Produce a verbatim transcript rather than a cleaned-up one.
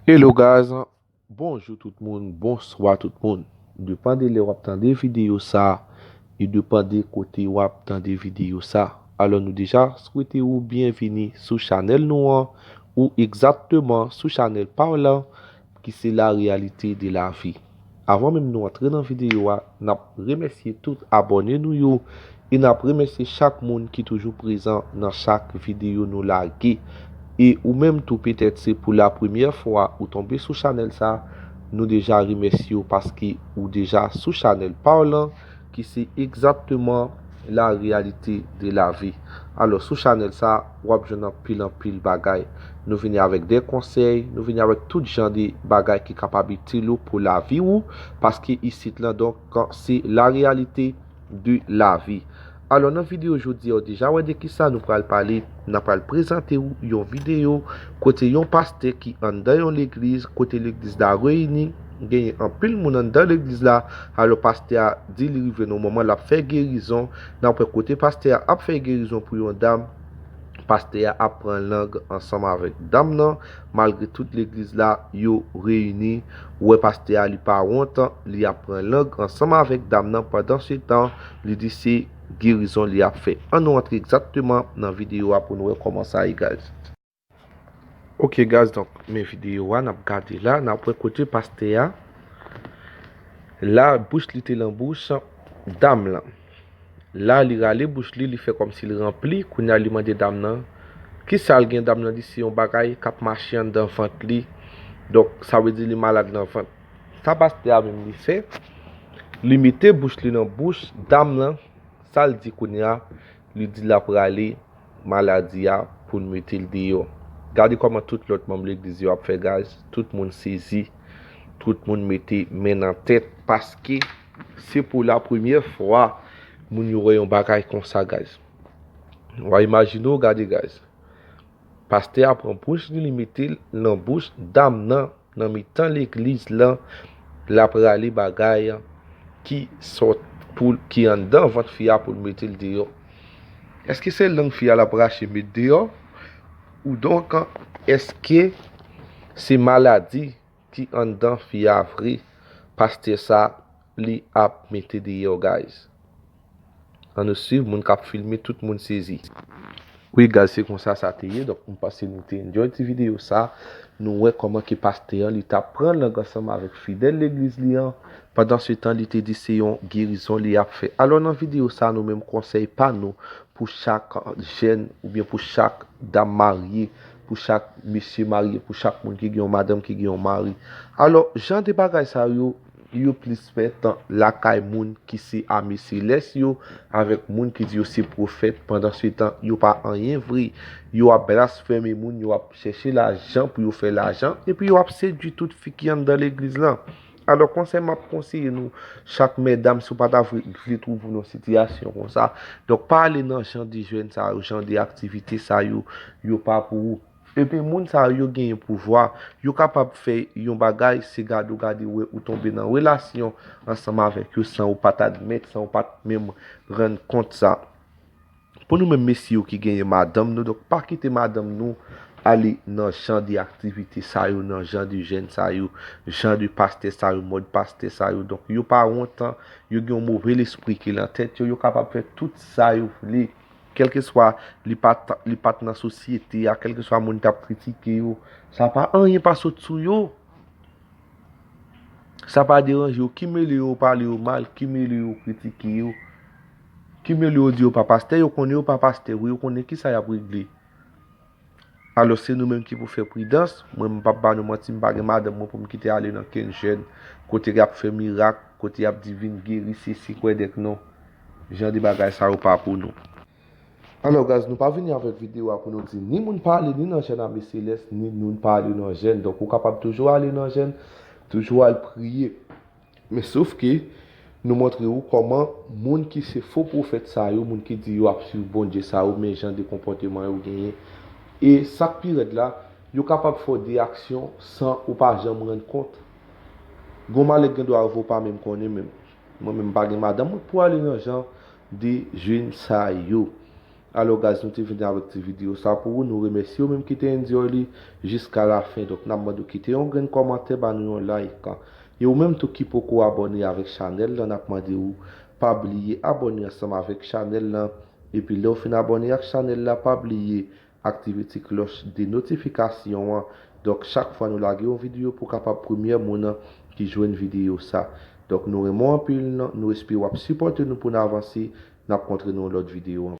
Hello guys, bonjou tout moun, bonswa tout moun. Depann de lè w ap tande videyo sa, e depann de kote w ap tande videyo sa. Alò nou deja swete ou byenvini sou chanèl nou an, ou egzakteman sou chanèl pa w lan, ki se la réalité de la vie. Avan menm nou antre nan videyo a, n ap remèsye tout abòne nou yo e n ap remèsye chak moun ki toujou prezan nan chak videyo nou lage. E ou menm tou, petèt se pou la premyè fwa ou tonbe sou chanèl sa, nou deja remèsye w paske ou deja sou chanèl pa w lan, ki se egzakteman la réalité de la vie. Alò, sou chanèl sa, w ap jwenn anpil, anpil bagay. Nou vini avèk de konsèy, nou vini avèk tout jan de bagay ki kapab itil ou pou lavi ou, paske isit lan, donk, se la réalité de la vie. Alò, nan videyo jodi a, w deja wè de kisa nou pral pale. N a pral prezante w yon videyo kote yon pastè ki anndan yon legliz, kote legliz la reyini, genyen anpil moun anndan legliz la. Alò, pastè a di li rive nan yon moman l ap fè gerizon. N ap wè kote pastè a ap fè gerizon pou yon dam, pastè a ap pran lang ansanm avèk dam nan, malgre tout legliz la yo reyini. Ou wè pastè a, li pa wont, li ap pran lang ansanm avèk dam nan. Pandansetan, li di se gerizon li ap fè. Ann nou antre egzakteman nan videyo a pou nou wè kòman sa ye, guys. Ok, guys, donk, men videyo a, n ap gade la, n ap wè kote pastè a, la, bouch li te lan bouch dam lan. La, li rale bouch li, li fè kòmsi l ranpli, kounye a li mande dam nan, kisa l gen, dam nan di se yon bagay k ap mache anndan vant li. Donk, sa vle di li malad nan vant. Sa pastè a menm li fè, li mete bouch li nan bouch dam nan, sa l di kounye a, li di l ap rale maladi a pou l mete l deyò. Gade kòman tout lòt manm legliz yo ap fè, guys. Tout moun sezi, tout moun mete men nan tèt, paske se pou la premyè fwa moun yo wè yon bagay konsa, guys. W a imajine w, gade, guys. Pastè a pran bouch li, li mete l nan bouch dam nan, nan mitan legliz lan, l ap rale bagay ki sòt pou, ki anndan vant fi a pou l mete l deyò. Èske se lang fi a l ap rache met deyò? Ou donk, èske se maladi ki anndan fi a vre, pastè sa li ap mete deyò, guys? Ann nou swiv, moun k ap filme, tout moun sezi. Wi, guys, se konsa sa te ye. Donk, m panse nou te enjoy ti videyo sa. Nou wè kòman ke pastè an, li t ap pran lang ansanm avèk fidèl legliz li an. Pandansetan, li te di se yon gerizon li ap fè. Alò, nan videyo sa, nou menm konsèy pa nou pou chak jèn oubyen pou chak dam marye, pou chak mesye marye, pou chak moun ki gen yon madanm, ki gen yon mari. Alò, jan de bagay sa yo, yo plis fèt lakay moun ki se ame selès yo, avèk moun ki di yo se pwofèt, pandansetan yo pa anyen vre. Yo ap blasfeme moun, yo ap chèche lajan pou yo fè lajan, epi yo ap sedui tout fi ki anndan legliz lan. Alò, konsèy m ap konseye nou, chak mèdam, si w pa ta vle, vle twouve w nan sitiyasyon konsa, donk pa ale nan jan de jèn sa yo, jan de aktivite sa yo, yo pa pou ou. Epi moun sa yo, yo genyen pouvwa, yo kapab fè yon bagay, se gade w gade wè ou tonbe nan relasyon ansanm avèk yo san ou pa t admèt, san ou pa t menm rann kont sa. Pou nou menm mesye yo ki genyen madanm nou, donk pa kite madanm nou ale nan jan de aktivite sa yo, nan jan de jèn sa yo, jan de pastè sa yo, mòd pastè sa yo. Donk yo pa wont, yo gen yon move lespri ki lan tèt yo, yo kapab fè tout sa yo vle. Kèlkeswa li pa t, li pa t nan sosyete a, kèlkeswa moun t ap kritike yo, sa pa anyen pa sot sou yo. Sa pa deranje yo, ki mele yo pale yo mal, ki mele yo kritike yo, ki mele yo di yo pa pastè, yo konnen yo pa pastè vre, yo konnen kisa y ap regle. Alò, se nou menm ki pou fè pridans. Mwen, m p ap ba nou manti, m pa gen madanm mwen pou m kite ale nan kenn jèn, kote y ap fè mirak, kote y ap di vin geri, sesi, kwèdèk, non. Jan de bagay sa yo pa pou nou. Alò, guys, nou pa vini avèk videyo a pou nou di ni moun pa ale ni nan jèn ame selès, ni moun pa ale nan jèn. Donk, ou kapab toujou ale nan jèn, toujou al priye. Men sof ke nou montre w kòman moun ki se fo pwofèt sa yo, moun ki di yo ap swiv Bondye sa yo, men jan de konpòteman yo genyen. E sa k pi rèd la, yo kapab fè w de aksyon san ou pa janm rann kont. Gon malè k gen dwa rive w pa menm konnen menm. Mwen menm m pa gen madanm mwen pou ale nan jan de jèn sa yo. Alò guys, nou te vini avèk ti videyo sa pou ou. Nou remèsye ou menm ki te enjoy li jiska lafen. Donk n ap mande w kite yon grenn kòmantè, ba nou yon like. E ou menm tou ki poko abòne avèk chanèl lan, n ap mande w pa bliye abòne ansanm avèk chanèl lan. Epi lè w fin abòne ak chanèl la, pa bliye aktive ti klòch de notifikasyon an. Donk chak fwa nou lage yon videyo, pou w kapab premyè moun ki jwenn videyo sa. Donk nou renmen w anpil, nou espere w ap sipòte nou pou n avanse. N ap kontre nou yon lòt videyo ankò.